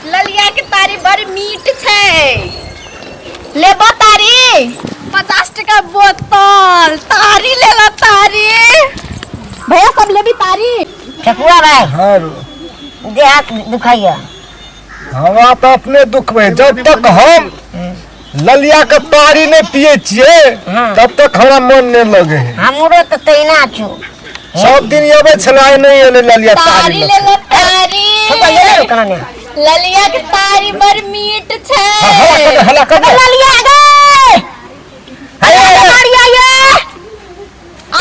ललिया के तारी बड़ मीठ छै। लेबो तारी? 50 टका बोतल तारी लेला तारी। भैया सब लेबी तारी? ठकुआ भाई। हाँ रो। देह हाथ दुखाइया। हमरा तऽ अपने दुख में जब तक हम ललिया के तारी नहीं पिए छियै हाँ। तब तक हमरा मन नहीं लगे है। हमरो तऽ तहिना छौ। सब दिन अबै छलै, आइ नहीं एलै ललिया तारी तारी लऽ। लेला तारी। ठकुआ ये ले कना ने। ललिया के तारी बड़ मीठ छै। हाँ, हला कर दे, हला कर दे। ललिया गे। हे, तारी आइए।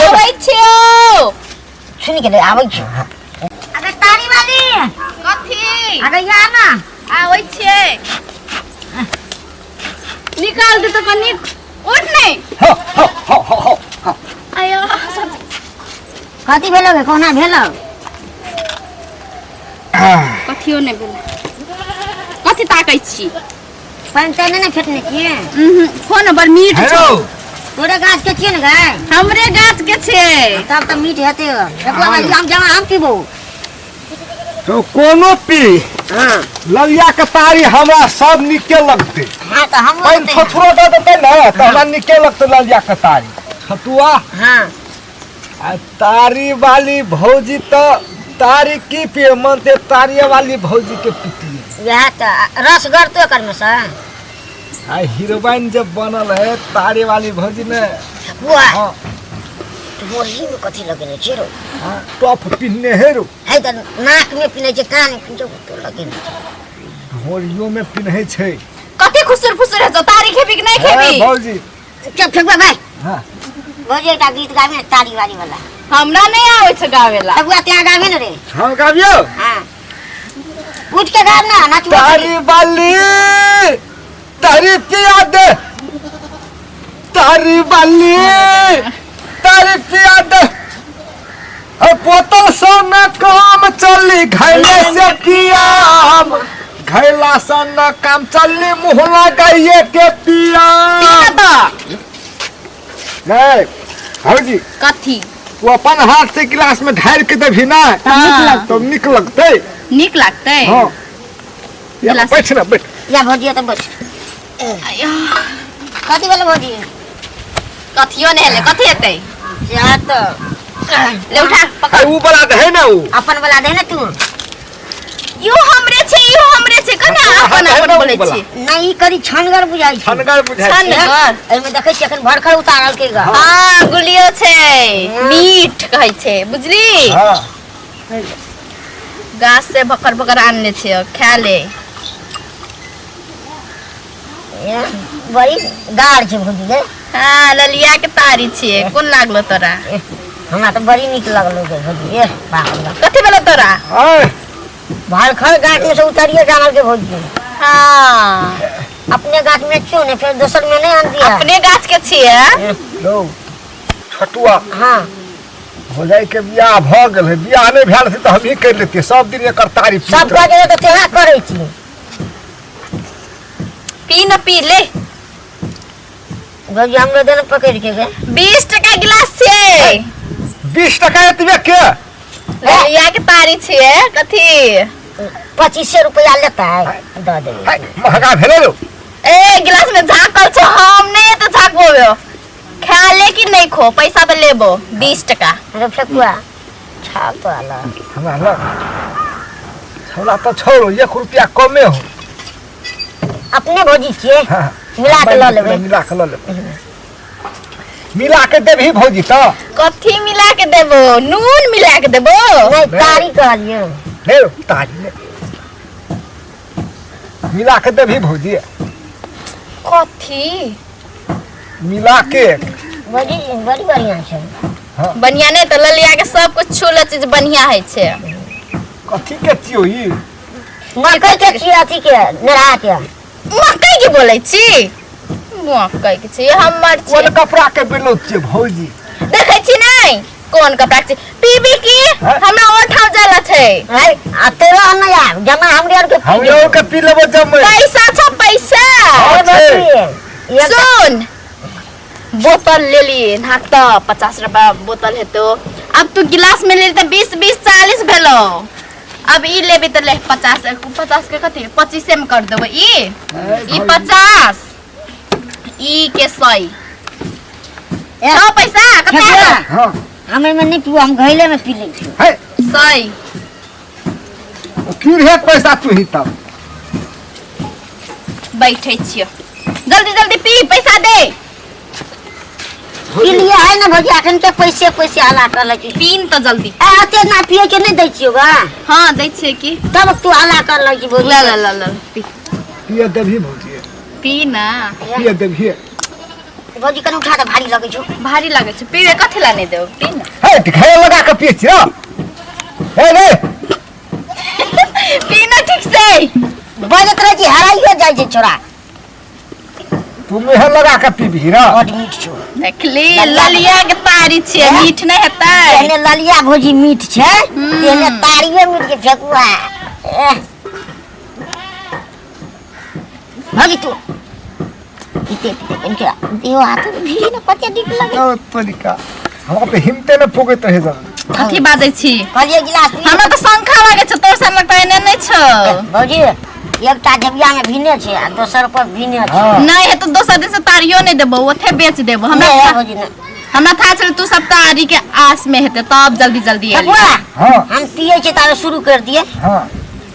आबै छियौ। सुनि के ले आबै छी। अरे तारी वाली। कथी? अरे या ना। आबै छियै। निकाल दे तो कनी उठ नहीं। हाँ, हाँ, हाँ, हाँ, हाँ। आयो। कथी भेलो गे? कोना भेलो? कथियो नहि भेलै। कथी ताकै छी? पानि तानि नहि ने फेटने छियै? उहुं, खो ने, बड़ मीठ हेलो। छौ। तोरे गाछ के छियै ने गै? हमरे गाछ के छै। तब तऽ मीठ हेतै। ठकुआ भाई हम जमा हम पीबो। तो कोनो पी। हाँ। ललिया के तारी हमरा सब नीके लगते। हाँ तऽ हमरो पानि तऽ थोथरो दऽ देतै ने तऽ हमरा नीके लगतै ललिया के तारी। छतुआ। हाँ। आ तारी वाली भौजी तऽ तारी की पिए मन ते तारी वाली भौजी के पीतिए। वएह तऽ रस गरतो एकर में से। आ हीरोइन जब बनल है तारी वाली भौजी ने। ठकुआ। हाँ। ढोली में कथी लगेने छै रो? हाँ, टॉप पिन्हने है रो। है तऽ नाक में पिन्है छै, कान में पिन्है छै, तो लगेने छै। ढोलियो में पिन्है छै। कथी खुसुर फुसुर है? तारी खेबी कि नहीं खेबी? हे, भौजी। चुप ठकुआ भाई। हाँ। भौजी एकटा गीत गाबी ने तारी वाली वाला। हमरा नहीं आबै छै गावेला। ठकुआ त्या गाबी ने रे। हम गाबियो? हाँ। उठ के गाब ना, नाचू। तारी वाली तारी पिया दे, तारी वाली तारी पिया दे। अरे बोतल सौ न काम चली घैले से पियाम, घैला से न काम चली मुँह लगाइए के पियाम। पी ना तो। नहीं भौजी। कथी? तू अपन हाथ से गिलास में ढार के देबही ना। हाँ। तो निक लगतै। निक लगतै? हाँ। या गिलास- बैठ ना, बैठ। या भौजी तो बैठ। कथी भेलै भौजी? कथियो नहि हेलै, कथी हेतै? जा तो। ले उठा पकड़। अरे ऊ वाला दे ना ऊ। अपन वाला दे ना तू। इहो हमरे छै, इहो हमरे छै, कना हाँ, अपन हाँ, अपन हाँ, बोलै वाला। छी? नहीं, ई करी छनगर बुझाइ छै। छनगर बुझाइ छै। छनगर। एहिमे देखै छियै एखन भरखर उतारल के गा। हाँ, गुलियो छै, मीठ कहै छै, बुझली? हाँ। गाछ से भकर भकर आनने छै, खा ले। ए, बड़ी गाढ़ छै भौजी गे। हाँ, ललिया के तारी छियै। कोन लागलो तोरा? ए, हमरा तऽ बड़ी नीक लगलो गे भौजी। ए, बाप रे बाप। कथी भेलो तोरा? आय। भरखर गाछ में से उतरिए जानल के भौजी। हाँ। अपने गाछ में क्यों नहीं, फिर दोसर में नहीं आन दिया। अपने गाछ के छियै? लो छटुआ। हाँ। भौजाई के बियाह भऽ गेल है, बियाह नहीं भेल छै तऽ हमही कर लेतियै सब दिन एकर तारीफ। सब कह देबै तऽ तेना करै छी। पी न, पी ले। भौजी हमरो दे ने पकड़ के गे। 20 टका गिलास छै। 20 टका एतबे के? ललिया के तारी छियै। कथी? 25 रुपया लेता है दऽ देबै। है, महंगा भेलै रो। ए गिलास में झाकल छौ, हम नहीं तो झाकबो। खा ले कि नहीं खो, पैसा तो लेबो 20 टका। अरे फेकुआ छाप तो आला। हमरा लग हमरा तऽ छोड़ो, 1 रुपया कमे हो। अपने भौजी छियै। हाँ। मिला के लऽ लेबै। मिला के लऽ लेबै। मिला के देबही भौजी तऽ? कथी मिला के देबो? नून मिला के देबो? नहीं, तारी कहलियै। नहीं रो, तारी नहीं। मिला के देबही भौजी? कथी मिला के? बड़ी बड़ी बढ़िया छै। बढ़िया नहीं तऽ ललिया के सब कुछ छूल चीज बढ़िया है छै। कथी के छियौ ई? मकई के छियै, अथी के नेरहा के। मकई के बोलै छी? मकई के छी हमर छी। कोन कपड़ा के ब्लाउज छियै भौजी? देखै छी नहीं कोन कपड़ा के छी? पीबी की? हैं? हमरा ओठाम जाला छै। है आ तोरा नहि आब जमा हमरे आर के पी हम लोग के पी लेबो जमे। पैसा छौ पैसा। हाँ, छै। लेबै। सुन, बोतल लेली नाक तऽ 50 रुपया बोतल हेतो। अब तू गिलास में लेली तऽ 20 20 40 भेलो। अब ई लेबे तऽ ले 50 50 के कथी 25 में कर देबै ई ई 50 ई के 100 ए, छौ पैसा कते ठेकुआ, हाँ हम एहिमे नहि पीबो हम घैले में पी लै छियौ है 100 की रहे पैसा तू ही तब बैठे छियो जल्दी जल्दी पी पैसा दे पी लिए है ना भौजी अखन के पैसे पैसे हला कर लै छी पीन तऽ जल्दी ए अते ना पिए के नहि दै छियौ गा हाँ दै छियै की तब तू हला कर लै छी भौजी ल ल ल ल पी पिए देबही भौजी पी ना पिए देबही भौजी कनि उठा दे भारी लगै छौ भारी लागै छै पीबे कथी ला नहि देब पी ना हे घरे लगा के पिए छियो हे रे पी ना ठीक से बजैत रहै छी हराइयो जाइ छै छोरा तू मेहर लगा के पीबही र बड मीठ छौ देखली ललिया के तारी छियै मीठ नहि हेतै तेहने ललिया भौजी मीठ छै तेहने तारियो मीठ छै फेकुआ एह। भौजी तू पीते पीते कनि देहो हाथ भी ने कते नीक लगे ओ तरीका हमरा पे हिम्मते न पुगैत रहे जन कथी बाजै छी कहलियै गिलास पी हमरा तऽ शंखा लागै छौ तोर सन लगता एने नहि छौ भौजी एकटा जबिया में भीने छै आ दोसर पर भीने छै हाँ नहि हेतौ दोसर दिन से तारियो नहि देबौ ओथे बेच देबौ हमरा नहि है भौजी नहि हमरा था छल तू सब तारी के आस में हेतै तब जल्दी जल्दी एली बबुआ हाँ हम पिए छै तारे शुरू कर दिए हाँ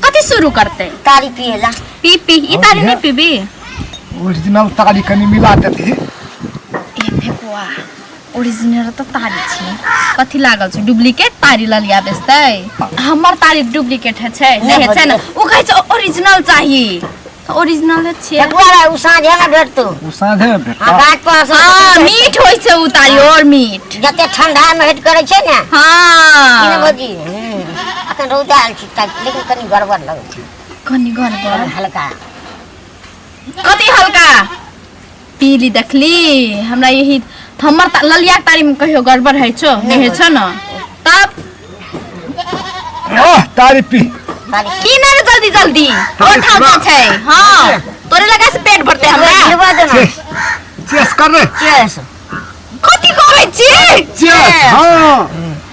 कथी शुरू करतै तारी पिए ला पी पी ई तारी नहि पीबी ओरिजिनल तारी कनी मिला देती ए फेकुआ ओरिजिनल तऽ तारी छै कथी लागल छै डुप्लीकेट तारी ललिया बेचतै हमर तारी डुप्लीकेट है छै नहि है छै ने ओ कहै छै ओरिजिनल चाही तऽ ओरिजिनल छै फेकुआ रे उ साँझे में भेटतौ ओ साँझे में भेटता हाँ घाट पर से हाँ मीठ होइ छै ओ तारी और मीठ जते ठंडा में हेट करै छै ने की ने हाँ भौजी अखन रौदा आयल छै लेकिन कनी गड़बड़ लगै छै कनी गड़बड़ हल्का कथी हल्का पीली देखली हमरा यही हमर ललिया के तारी में कहियो गड़बड़ है छो नहीं है छो ना तब आह तारी पी तारी पी ना रे जल्दी जल्दी तारी और ठाव पीबा। छै हाँ तोरे लगा से पेट भरते हमरा पीबा दे ना चेस चेस कर रे चेस कथी कहै छी चेस हाँ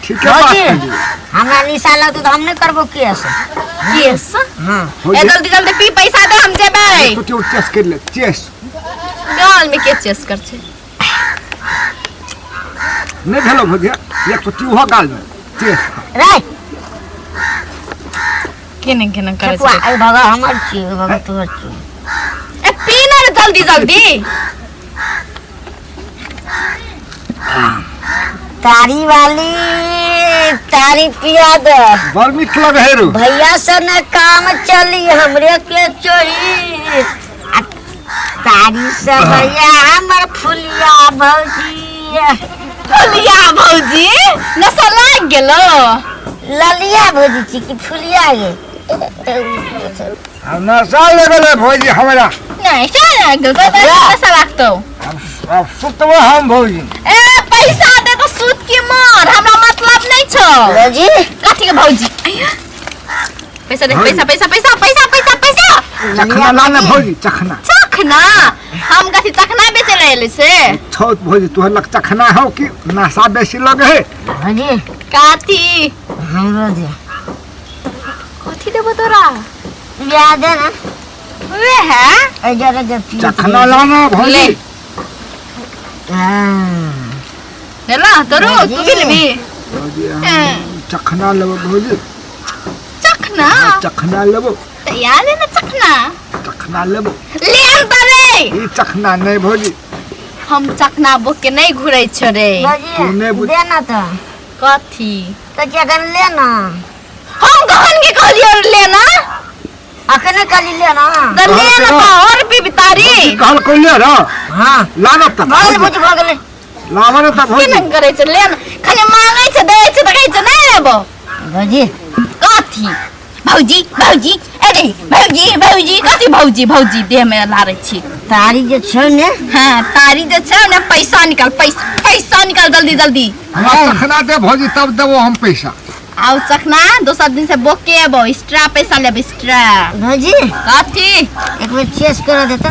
ठीक है बात भौजी कहली। हमरा निशा लगतौ तऽ हम नहि करबो केस केस हाँ हो ए जे जल्दी जल्दी पी पैसा दे हम जेबै तो तू चेस कर ले चेस गाल में के चेस कर छै नहीं भेलो भौजी एक तो ट्यूहो गाल में चेस रे केने केने करै ठेकुआ छै एहि भगा हमर छी ओहि भगा तोहर छी ए पी ना रे जल्दी जल्दी तारी वाली तारी पिया दे बड़ मीठ लगे है रू भैया से न काम चली हमरे के चोरी आ तारी से भैया हमर फुलिया भौजी फुलिया भौजी नशा लाग गेलो ललिया भौजी छी कि फुलिया गे हम नशा लगल है भौजी हमरा नशा लाग गेलो तो नशा लागतो अब सुतबो हम भौजी ए पैसा दे तो सूत के मार हमरा मतलब नहीं छो भौजी कथी के भौजी अय्या। पैसा दे पैसा पैसा पैसा पैसा पैसा पैसा चखना ला ना भौजी चखना चखना हम कथी चखना बेचे रहे से छौ भौजी तोहर लग चखना हो कि नशा बेसी लगे है भौजी कथी हमरो दे कथी देबो तोरा बिया दे ना वे है ए जरा जब पी चखना ला ना भौजी ले। हाँ लेला तोरो तू भी लेबी भौजी हम चखना लेबो भौजी चखना चखना लेबो तैयार है ना चखना चखना लेबो ले हम तरे ई चखना नहीं भौजी हम चखना बोक के नहीं घुरै छो रे तू नहि भौजी बुझ- दे ना तो कथी तो जगन ले ना हम कखन के कहलियो ले ना अखने कहली ले ना त ले ना त और पीबी तारी कहल कोइले र हाँ लाना त भऽ गेलै भौजी भऽ गेलै लावा न त भौजी केना करै छै ले ना खाली मांगै छै दै छै त कहै छै नहीं लेबो भौजी कथी भौजी भौजी अरे भौजी भौजी कथी भौजी भौजी देह में लारै छी तारी जे छै ने हाँ तारी जे छै ने पैसा निकाल पैसा पैसा निकाल जल्दी जल्दी हमरा चखना दे भौजी तब देबो हम पैसा आउ चखना दोसर दिन से बोके एबो एक्स्ट्रा पैसा लेब एक्स्ट्रा भौजी कथी एक बेर चेस कर देता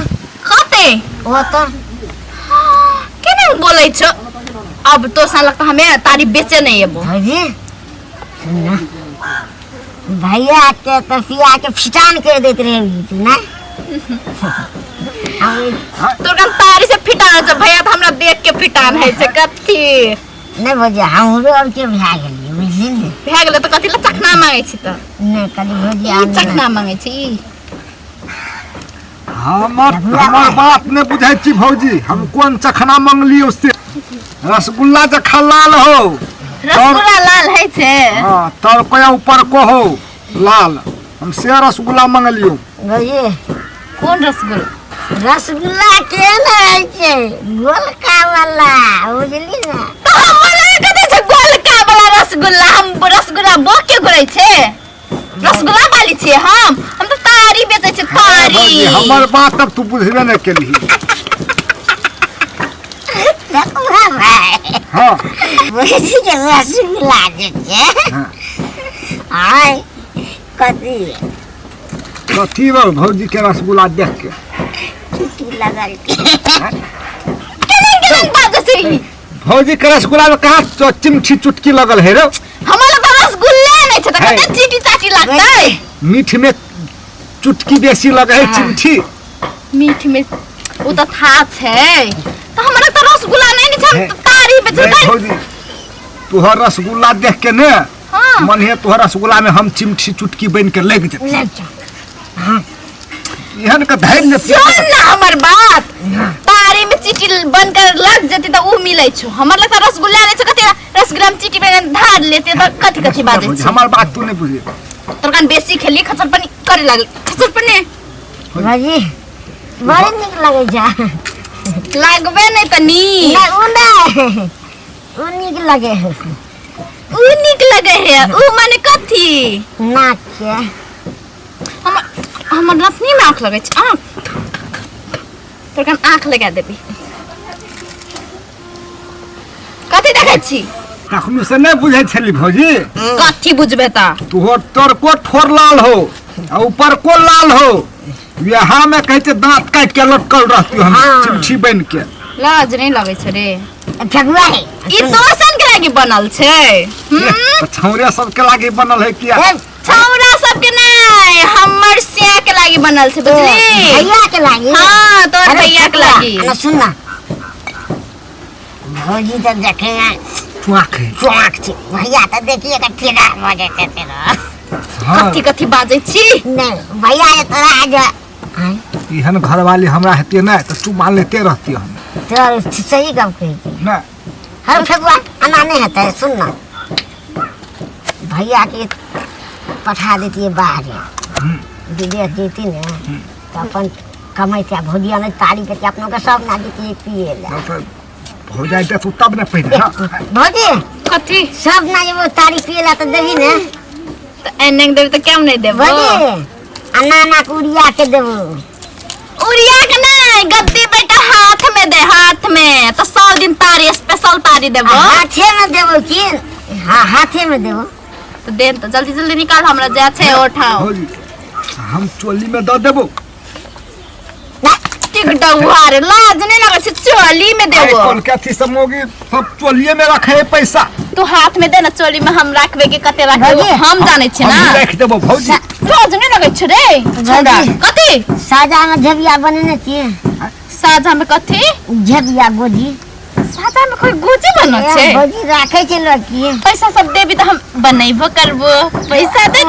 कते ओ तो केना बोलै छौ अब तो सा लगता हमें तारी बेचे नहीं एबो भौजी सुन ना भैया के तो पिया के फिटान कर देत रहे तू ना। तोर कन तारी से फिटान छै भैया, तऽ हमरा देख के फिटान है छै कथी। नहीं भौजी, हमरो अब के भए गेलियै बुझली ने। भए गेलै तऽ कथी लए चखना मांगै छी तऽ? नहीं कली भौजी, ई चखना मांगै छी ई। हमर हमर बात नहीं बुझै छी भौजी, हम कोन चखना मंगलियो से? रसगुल्ला जखा लाल हो। रसगुल्ला लाल है छै। हाँ, तर कोया ऊपर को हो लाल, हम से रसगुल्ला मंगलियो। भौजी कोन रसगुल्ला? रसगुल्ला के ने छै गोलका वाला, बुझली ना। तऽ हमर कथी छै गोलका वाला रसगुल्ला? हम रसगुल्ला बोक के घुरै छै, रसगुल्ला वाली छियै हम। हम तऽ तारी बेचै छियै, तारी। भौजी, हमर बात अब तू बुझबे नहीं केलही। देखू भाई। हाँ। बुझी के रसगुल्ला जे छै। हाँ। आय कथी? कथी बा भौजी के रसगुल्ला देख के चुटकी लगल के। केना केना बाजै छै ई? भौजी के रसगुल्ला में कहाँ चिमठी चुटकी लगल है रे? हमरा तऽ रसगुल्ले नहि छै तऽ है। कते चीटी चाटी लागतै? मीठ में चुटकी बेसी लगे है चिमठी। मीठ में ओ तऽ था छै, तऽ हमरा तऽ रसगुल्ला नहि ने छै, हम है। तऽ तारी बेचै नहीं तारी। भौजी, तोहर रसगुल्ला देख के ने हाँ। मन है तोहर रसगुल्ला में हम चिमठी चुटकी बन के लग जेतै। लग जा। एहन के धरि ने सुन ना हमर बात, तारी में चीटी बन कर लग जेतै तऽ उ मिलै छौ। हमर लग तऽ रसगुल्ला नहि छै, कते रसगुल्ला में चीटी बन धार लेते तऽ कथी कथी बाजै भौजी, छै? हमर बात तू नहीं बुझे। तोर कान बेसी खेली खचर पानी करे लागल, खचर पानी। भौजी बड़ी नीक लगै छै। लागबे नहि तऽ नीक। नहीं, उ नहीं, उ नीक लगे है। उ नीक लगे है, उ माने कथी? नाक के। हमर हमर नथनी में आँख लगै छै, आँख तोर कान आँख लगा देबी। कथी देखै छी? तखनो से नहीं बुझै छली भौजी। कथी बुझबे तऽ? तोहर तोर को ठोर लाल हो आ ऊपर को लाल हो, यहाँ में कहै छै दांत काटि के लटकल रहती हम। हाँ। चिमठी बन के। लाज नहीं लगै छै रे। ठगुआ है। ई तोर सन के लागी बनल छै। तऽ छौरे सबके लागी बनल है किया? ए, छौरा सबके नहीं, हमर सिया के लागी बनल छै, बुझली? भैया के लागी। हाँ, तोर अरे भैया के ठकुआ, लागी। ना सुन ना भौजी, तऽ देखे चुआक है। चौक छै भैया, तऽ देखिए तऽ फिदा भऽ जेतै तेरा। हाँ, कथी कथी बाजै छी? नहीं भैया, जे तोरा आज आँय, एहन घरवाली हमरा हेतै नहि तऽ चुमा लेते रहती हम। तोरा सही गप कहै छी। नहि हर फेकुआ एना नहीं हेतै। सुन ना, भैया के पठा देतियै बाहरे, विदेश जैती ने तऽ अपन कमैते आ भौजिया नहि तारी के अपनो के सब ना देतियै पिए लए। तऽ भौजाइ देतौ तब ने पहिने। हाँ। भौजी कथी? सब ना जेबो तारी पिए ला तऽ देबही ने? तऽ एने के देबी तऽ क्यों नहीं देबो? भौजी, आ नाना के उड़िया के देबो। उड़िया के नहीं, गद्दी बेटा हाथ में दे, हाथ में तो 100 दिन तारी स्पेशल तारी देबो। आ हाथे में देबो की? हाँ, हाथे में देबो। तो दे तो जल्दी जल्दी निकाल, हमरा जा छै उठाओ। भौजी, हम चोली में दऽ देबो। टिक डौआ रे, लाज नहीं लगै छै चोली में आइ देबो? कल के अथी सब मौगी सब चोलिये में रखे है पैसा। तू हाथ में दे ना, चोली में हम राखबे के कते राखबे भौजी, हम जानै छियै हम ना। राखि देबो भौजी। लाज नहीं लगै छै रे भौजी। कथी? साजा में झबिया बनेने छियै। साजा में कथी? झबिया गोजी। साजा में कोई गोजी बनल छै? भौजी राखै छै लड़की। पैसा सब देबी तऽ हम बनेबो करबो। पैसा दे,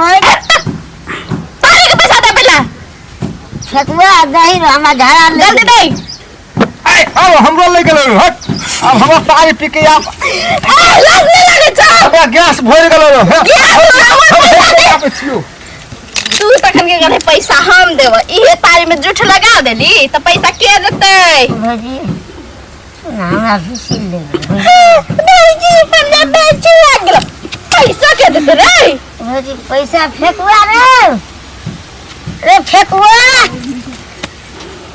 तारी के पैसा दे पहिला। फेकुआ दही रो, हमरा झाड़ा ले। जल्दी दे। आइ आब हमरो ले गेलै, हट, आब हमरा तारी पी के आब। ए, लाज नहीं लगै छौ? हमरा गैस भरि गेलै रे। हे, गैस भरि हमर पैसा दे। आबै छियौ। तू तखन के कहले पैसा हम देबो, इहे तारी में जूठ लगा देली तऽ पैसा के देतै? भौजी सुन, हमरा सुशील देबै। भौजी हमरा बेचू लाग गेलो, पैसा के देतै रे? भौजी पैसा फेकुआ रे, रे फेकुआ।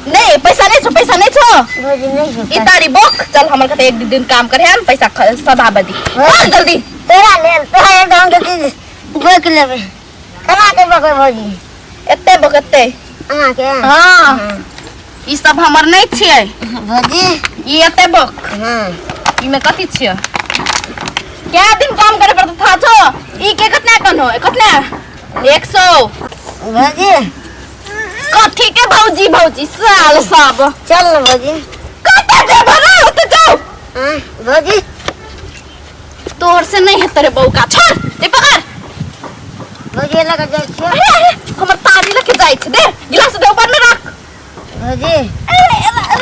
नहीं, पैसा नहीं छो, पैसा नहीं छो। भौजी नहीं छो। ई तारी बोक चल, हमर कते एक दिन काम करे हम पैसा सधा बदी। चल जल्दी। तोरा लेल तोरा एकदम के चीज बोक लेबै। केना के बकै भौजी? एते बोक, एते। अहाँ के? हाँ, ई सब हमर नहीं छियै। भौजी ई एते बोक। हाँ। ई में कथी छियै? क्या दिन काम करे पड़त था छो? ई के कतना कनो कतना? 100। भौजी। कथी के भौजी भौजी साल सब? चल न भौजी। कतऽ जेबो रे? ओतऽ जाओ। हाँ, भौजी। तोहर से नहीं हेतै रे बौका, छोड़ ए पकड़। भौजी लग जाइ छियै। अरे अरे, हमर तारी लके जाइ छै। दे गिलास, दे ऊपर में रख। भौजी। अरे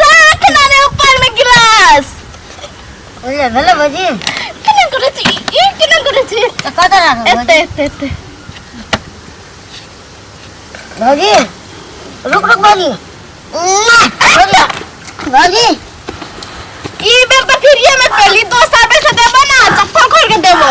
रख ना रे ऊपर में गिलास। बुझले भेलै भौजी? केना करै छी ई, केना करै छी? तऽ कतऽ राखब? एते एते एते। भौजी रुक रुक भौजी, भौजी भौजी। ई बेर तऽ फ्रीये में पेली, दोसर बेर से देबो ना चप्पल खोल के देबो।